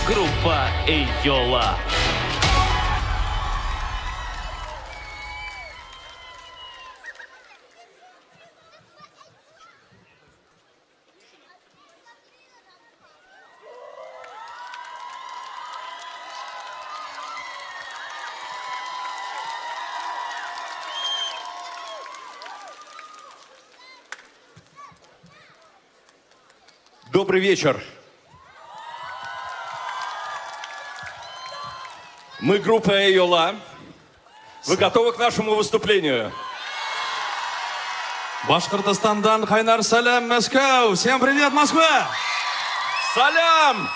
Группа Эйола. Добрый вечер. Мы группа Эйола. Вы готовы к нашему выступлению? Башҡортостандан ҡайнар сәләм, Мәскәү! Всем привет, Москва! Салям!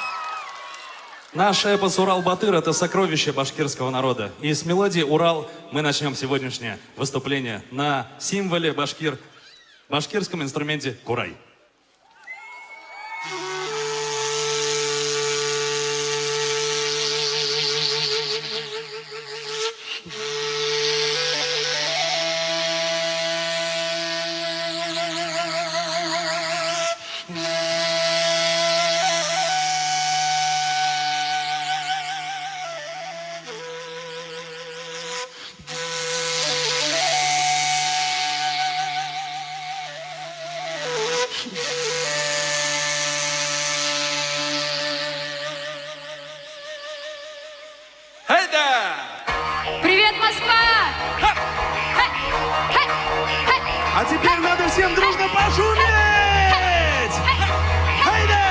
Наш эпос «Урал-Батыр» — это сокровище башкирского народа. И с мелодии «Урал» мы начнем сегодняшнее выступление на символе башкирском инструменте курай. Хейда! Привет, Москва! А теперь надо всем дружно пошуметь! Хайда!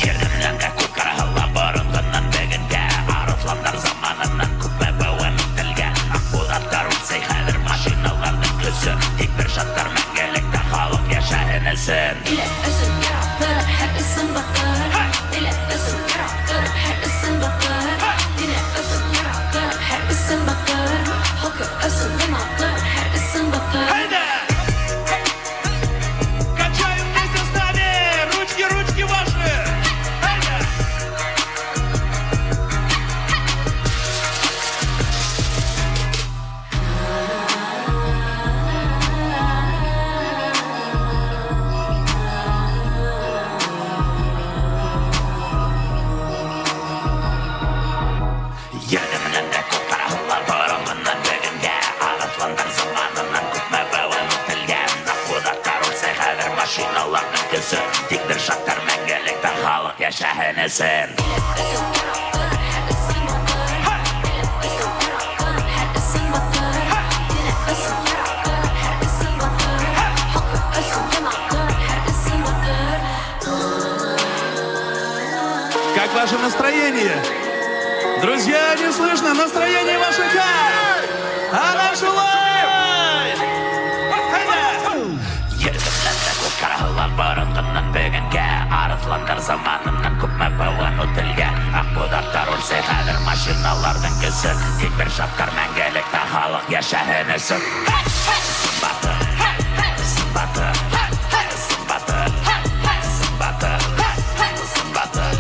Ерҙән дә күп ҡараһыла боронғонан бөгөнгә Арыҫландар заманынан күпме быуын үтелгән Аҡбуҙаттар үлсәй хәҙер машиналарҙың көсөн Тик бер шаттар мәңгелектә халыҡ йәшәһен өсөн. Хайда! Качаем вместе с нами! Ручки, ручки ваши! Хайда! Ерҙән дә күп ҡараһыла боронғонан бөгөнгә Арыҫландар заманынан күпме быуын үтелгән Аҡбуҙаттар үлсәй хәҙер машиналарҙың көсөн Тик бер шаттар мәңгелектә халыҡ йәшәһен өсөн. Как ваше настроение? Друзья, не слышно, настроение ваше как? А наш лай! Хайда! Ерҙән дә күп ҡараһыла боронғонан бөгөнгә Арыҫландар заманынан күпме быуын үтелгән Аҡбуҙаттар үлсәй хәҙер машиналарҙың көсөн Тик бер шаттар мәңгелектә халыҡ йәшәһен өсөн. Батыр, батыр, батыр, батыр, батыр, батыр, батыр, батыр.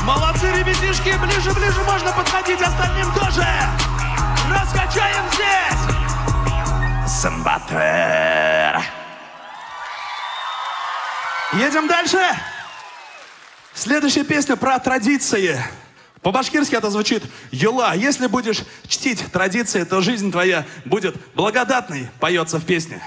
Молодцы, ребятишки, ближе, ближе можно подходить, остальным тоже! Раскачаем здесь! Сымбатыр. Едем дальше! Следующая песня про традиции. По-башкирски это звучит «Юла». Если будешь чтить традиции, то жизнь твоя будет благодатной, поется в песне.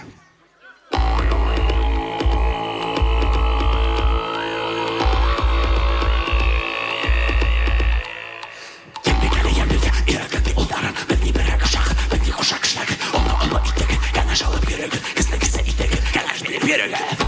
Йөрөгөҙ.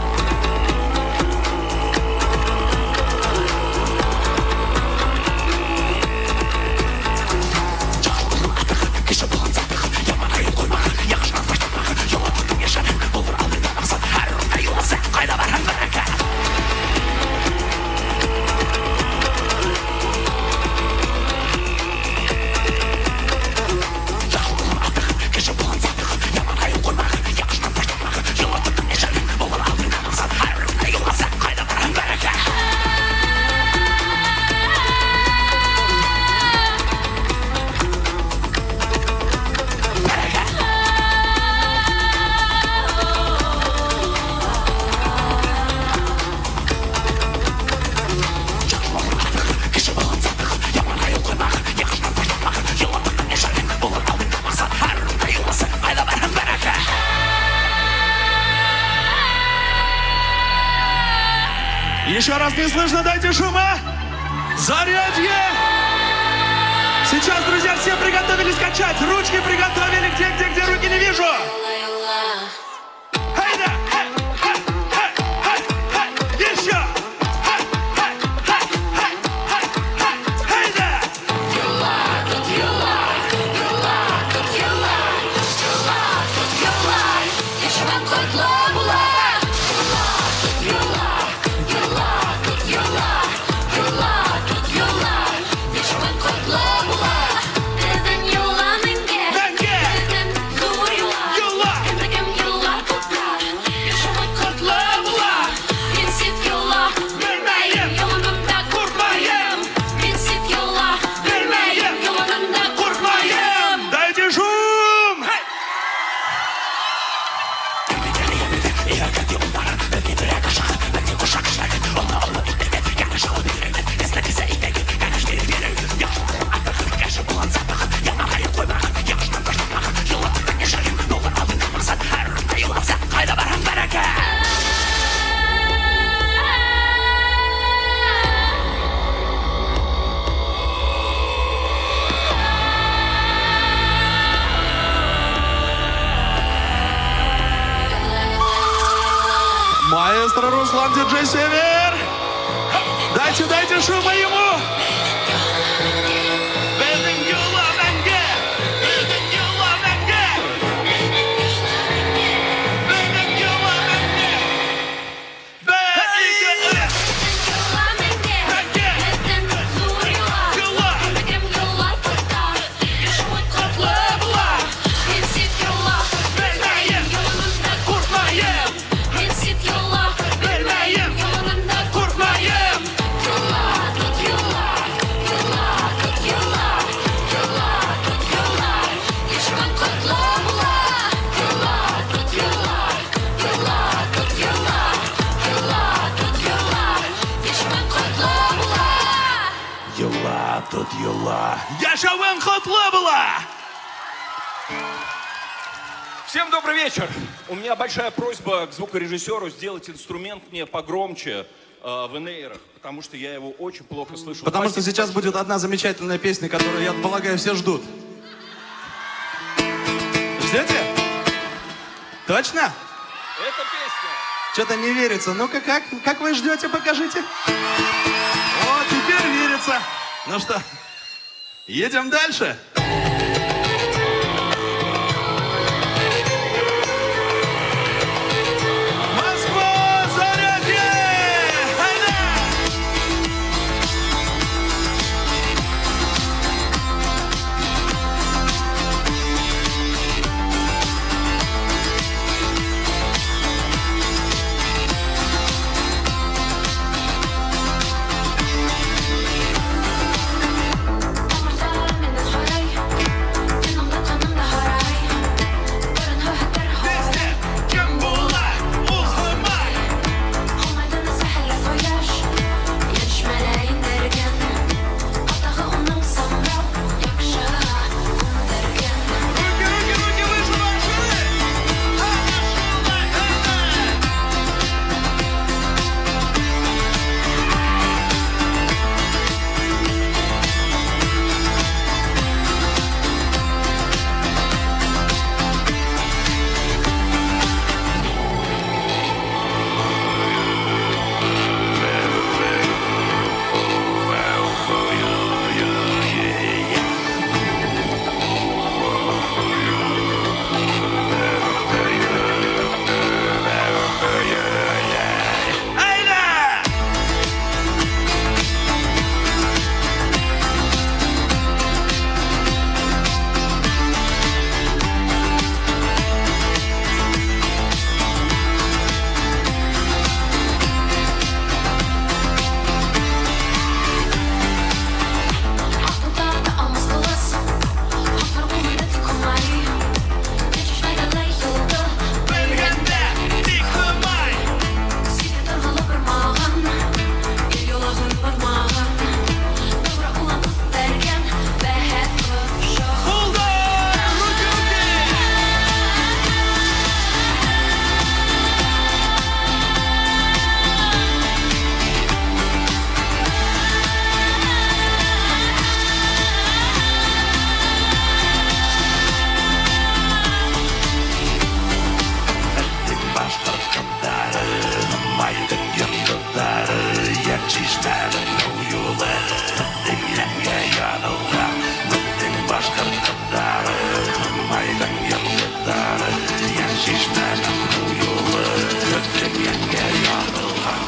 Еще раз не слышно, дайте шума! Зарядье! Сейчас, друзья, все приготовились качать. Ручки приготовили. Где, где, где руки не вижу? Хайда! Хай, хай, хай, хай, хай. Еще! Хай, хай, хай, хай, хай, хай. Хайда! Йәшәүең ҡотло була. Йола, йола, йола, йола, йола, йәшәүең ҡотло була. Беҙҙең йола мәңге, Мәңге! беҙҙең ҙур йола. Йола! Кемде кем йола тота, йәшәүең ҡотло була. Мин сит йола Белмәйем! йоланан да Ҡурҡмайым! Мин сит йола Белмәйем! йоланан да Ҡурҡмайым! Дайте шум! Хай! Маэстро Руслан Диджей Север! Дайте, дайте шума ему! Беҙҙең йола мәңге! Беҙҙең йола мәңге! Беҙҙең йола мәңге! Бер, ике, өс! Йола мәңге, Мәңге! беҙҙең ҙур йола. Йола! Кемде кем йола тота, йәшәүең ҡотло була. Мин сит йола Белмәйем! йоланан да Ҡурҡмайым! Мин сит йола Белмәйем! йоланан да Ҡурҡмайым! Йола, тот йола, йола, тот йола, йола, тот йола, йәшәүең ҡотло була. Йола, тот йола, йола, тот йола, йола, тот йола, йәшәүең ҡотло була. Йола тот йола! Йәшәүең ҡотло була! Всем добрый вечер. У меня большая просьба к звукорежиссеру сделать инструмент мне погромче в in-ear ах, потому что я его очень плохо слышу. Потому что Спасибо сейчас большое. будет одна замечательная песня, которую, я полагаю, все ждут. Ждете? Точно? Это песня. Что-то не верится. Ну-ка, как вы ждете, покажите. О, теперь верится. Ну что, едем дальше. Москва, Зарядье! Айда! Тамырҙар менән һарай. чишмәнең юлы бөтен йәнгә яҙылған.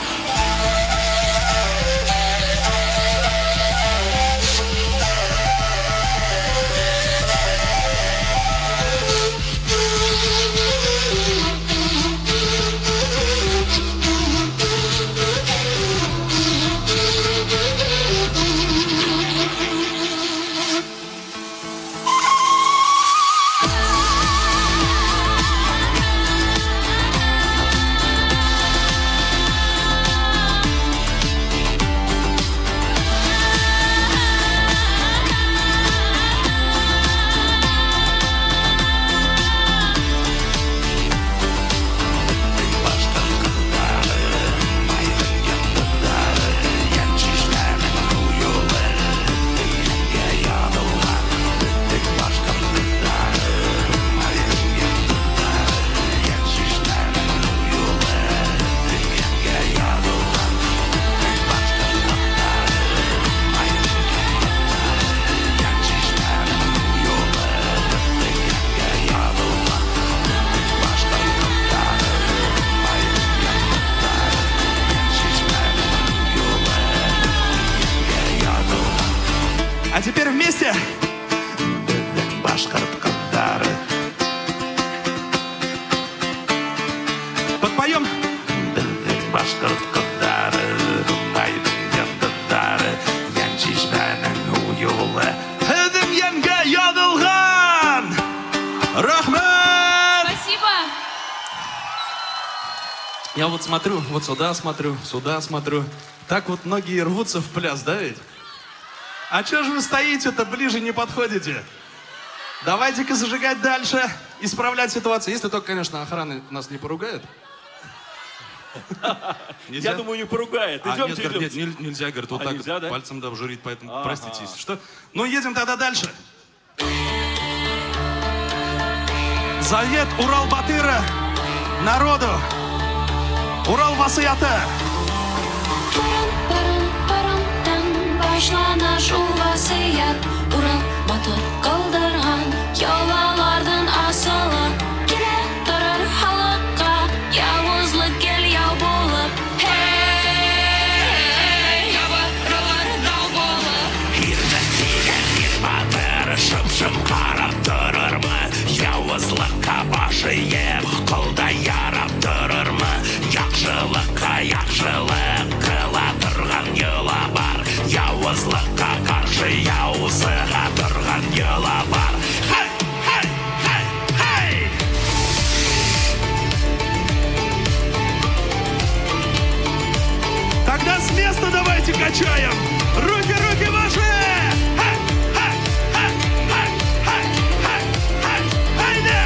А теперь вместе. Беҙҙең башҡорт ҡыҙҙары, Подпоем. беҙҙең башҡорт ҡыҙҙары, Һомайҙың йондоҙҙары, йән шишмәнең һыу юлы Һеҙҙең йәнгә яҙылған. Рәхмәт! Спасибо! Я вот смотрю, вот сюда смотрю, сюда смотрю. Так вот многие рвутся в пляс, да ведь? А чё же вы стоите-то, ближе не подходите? Давайте-ка зажигать дальше, исправлять ситуацию. Если только, конечно, охрана нас не поругает. Нельзя? Я думаю, не поругает. А, Идемте, нет, говорит, идемте. нет, нельзя, говорит, вот А, так нельзя, вот да? пальцем да, вжурить, поэтому Ага. простите, если что. Ну, едем тогда дальше. Завет Урал-Батыра народу. Урал Васыяты. Парам-парам-парамдан башлана шул васыят. Урал батыр ҡалдырған йолаларҙың асылы. Килә торор халыҡҡа яуызлыҡ гел яу булып. Һей, ябырылыр дау булып. Ирҙе тигән ир батыр шым-шым ҡарап торормо? Яуызлыҡҡа баш эйеп, ҡолдай ярап торормо? Яҡшылыҡҡа яҡшылыҡ ҡыла торған йола бар. Яуызлыҡҡа ҡаршы яу сыға торған йола бар. Хей, хей, хей, хей! Тогда с места давайте качаем. Руки, руки ваши! Хай, хай, хай, хай, хай, хай, хай, хайда!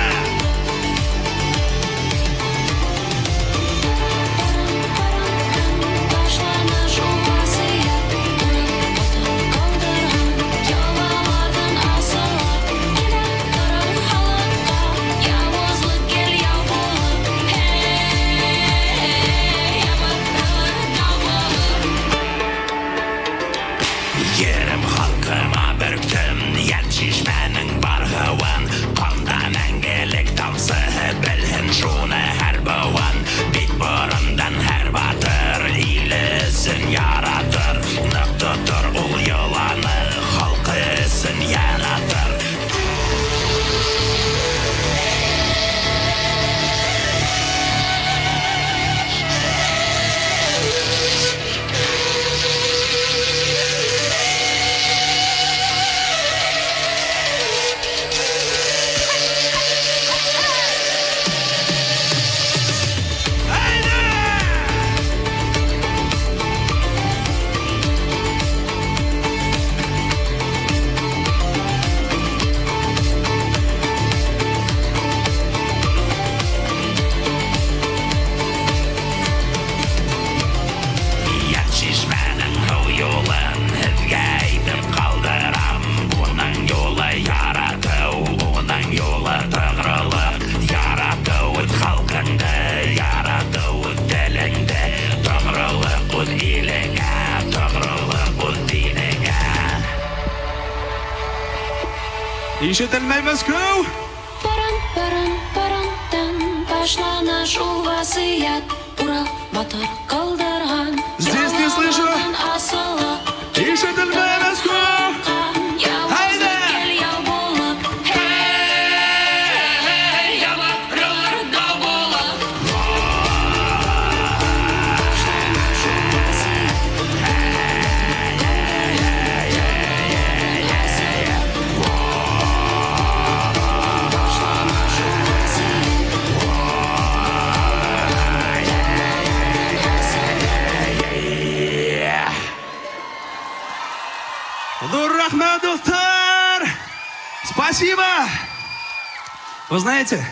Башлана шул васыят. Урал батыр ҡалдырған йолаларҙың асылы. Килә торор халыҡҡа яуызлыҡ гел яу булып. Һей, ябырылыр дау булып. Ерем халҡыма бөрктөм, йән шишмәнең бар һыуын. Ҡанда мәңгелек тамсыһы, белһен шуны һәр быуын. Бит борондан һәр батыр иле өсөн яратыр. Ныҡ тотор ул йоланы, халҡы өсөн яратыр. Йән шишмәнең һыу юлын һеҙгә әйтеп ҡалдырам. Уның юлы яратыу, уның юлы тоғролоҡ. Яратыу үҙ халҡыңды, яратыу үҙ телеңде. Тоғролоҡ үҙ илеңә, тоғролоҡ үҙ динеңә. Ишетелмәй Мәскәү! Парам-парам-парамдан Башлана шул васыят Урал батыр ҡалдырған. Здесь не слышу. Йолаларҙың асылы Ишетелмәй Мәскәү. Яуызлыҡ кил яу булып, һей, ябырылыр дау булып. Башлана шул васыят. Башлана шул васыят. Ҙур рәхмәт, дуҫтар! Спасибо! Вы знаете,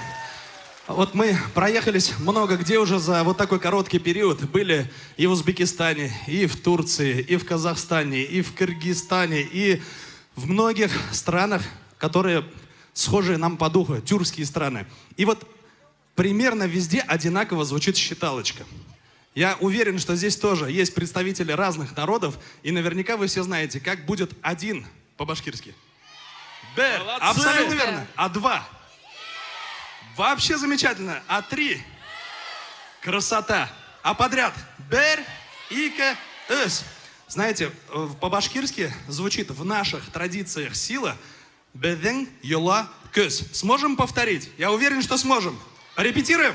вот мы проехались много где уже за вот такой короткий период. Были и в Узбекистане, и в Турции, и в Казахстане, и в Кыргызстане, и в многих странах, которые схожи нам по духу, тюркские страны. И вот примерно везде одинаково звучит считалочка. Я уверен, что здесь тоже есть представители разных народов, и наверняка вы все знаете, как будет один по-башкирски. Бер. Молодцы! Абсолютно верно. А два? Вообще замечательно. А три? Красота. А подряд? Бер, ике, өс. Знаете, по-башкирски звучит в наших традициях сила беҙҙең йола көс. Сможем повторить? Я уверен, что сможем. Репетируем.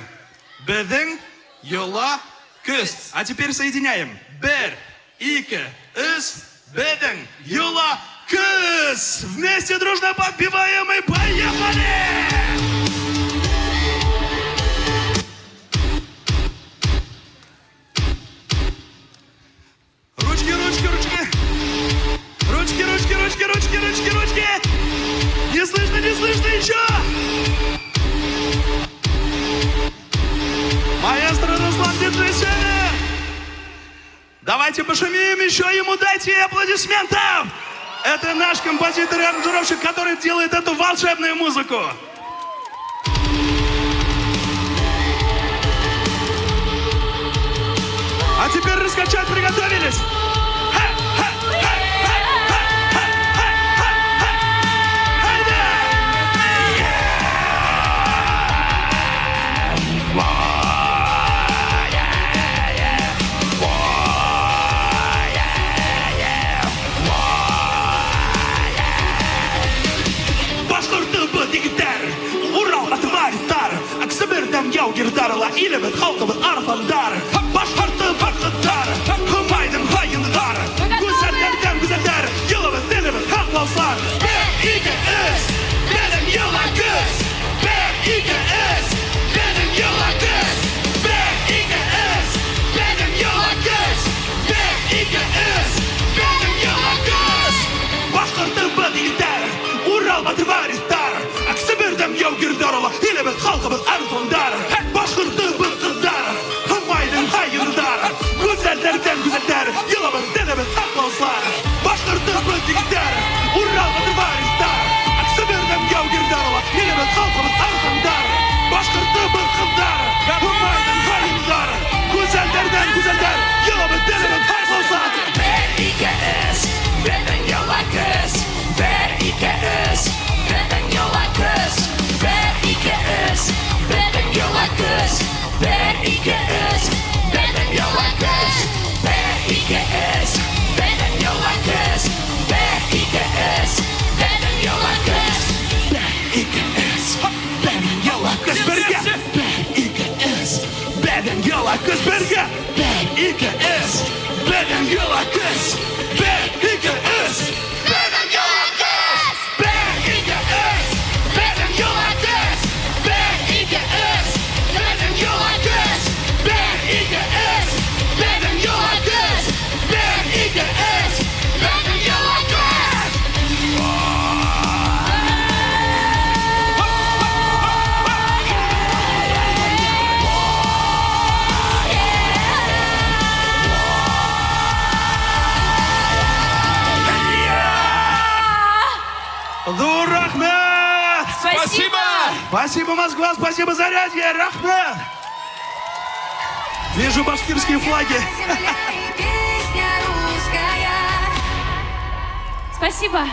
Беҙҙең йола көс. А теперь соединяем. Бер, ике, өс, беҙҙең йола көс. Вместе дружно подпеваем и поехали! Ручки, ручки, ручки. Ручки, ручки, ручки, ручки, ручки, ручки. Не слышно, не слышно еще. Маэстро Руслан диджей Север. Давайте пошумим еще ему, дайте аплодисментов. Это наш композитор и аранжировщик, который делает эту волшебную музыку. А теперь раскачать приготовились. Ха, ха, ха, ха, ха, ха, ха, ха, ха. Хайда! Башҡортобоҙ егеттәр, Урал батыр, Себерҙән яугирҙәр, илебеҙ, халҡыбыҙ арыҫландар. Башҡортобоҙ ҡыҙҙар, Һомайҙың һайындар, Гүзәлдәрҙән гүзәлдәр, Йолабыҙ, телебеҙ һаҡлаусылар. Бер, ике, өс, беҙҙең йола көс. Бер, ике, өс, беҙҙең йола көс. Бер, ике, өс, беҙҙең йола көс. Бер, ике, өс, беҙҙең йола көс. Башҡортобоҙ егеттәр, Урал батыр, Себерҙән яугирҙәр, илебеҙ, халҡыбыҙ арыҫландар. Башҡортобоҙ ҡыҙҙар, Һомайҙың һайындар, Гүзәлдәрҙән гүзәлдәр, Йолабыҙ, телебеҙ һаҡлаусылар. Башҡортобоҙ егеттәр, Урал батыр, Себерҙән яугирҙәр, илебеҙ, халҡыбыҙ арыҫландар. Башҡортобоҙ ҡыҙҙар, Һомайҙың һайындар, Гүзәлдәрҙән гүзәлдәр, Йолабыҙ, телебеҙ һаҡлаусылар. Бер, ике, өс, беҙҙең йола көс. Бер, ике, өс, беҙҙең йола көс. Бер, ике, өс, беҙҙең йола көс. Бер, ике, өс, беҙҙең йола көс. Бер, ике, өс, беҙҙең йола көс. Бер, ике, өс, беҙҙең йола көс. Бер, ике, өс, беҙҙең йола көс бергә. Бер, ике, өс, беҙҙең йола көс бергә. Бер, ике, өс, беҙҙең йола көс. Бер, ике, өс, беҙҙең йола көс. Бер, ике, өс, беҙҙең йола көс. Бер, ике, өс, беҙҙең йола көс. Бер, ике, өс, беҙҙең йола көс. Бер, ике, өс, беҙҙең йола көс. Ҙур рәхмәт! Спасибо! Спасибо, Москва, спасибо, Зарядье, рәхмәт! Вижу башкирские флаги. Земля и песня русская. Спасибо.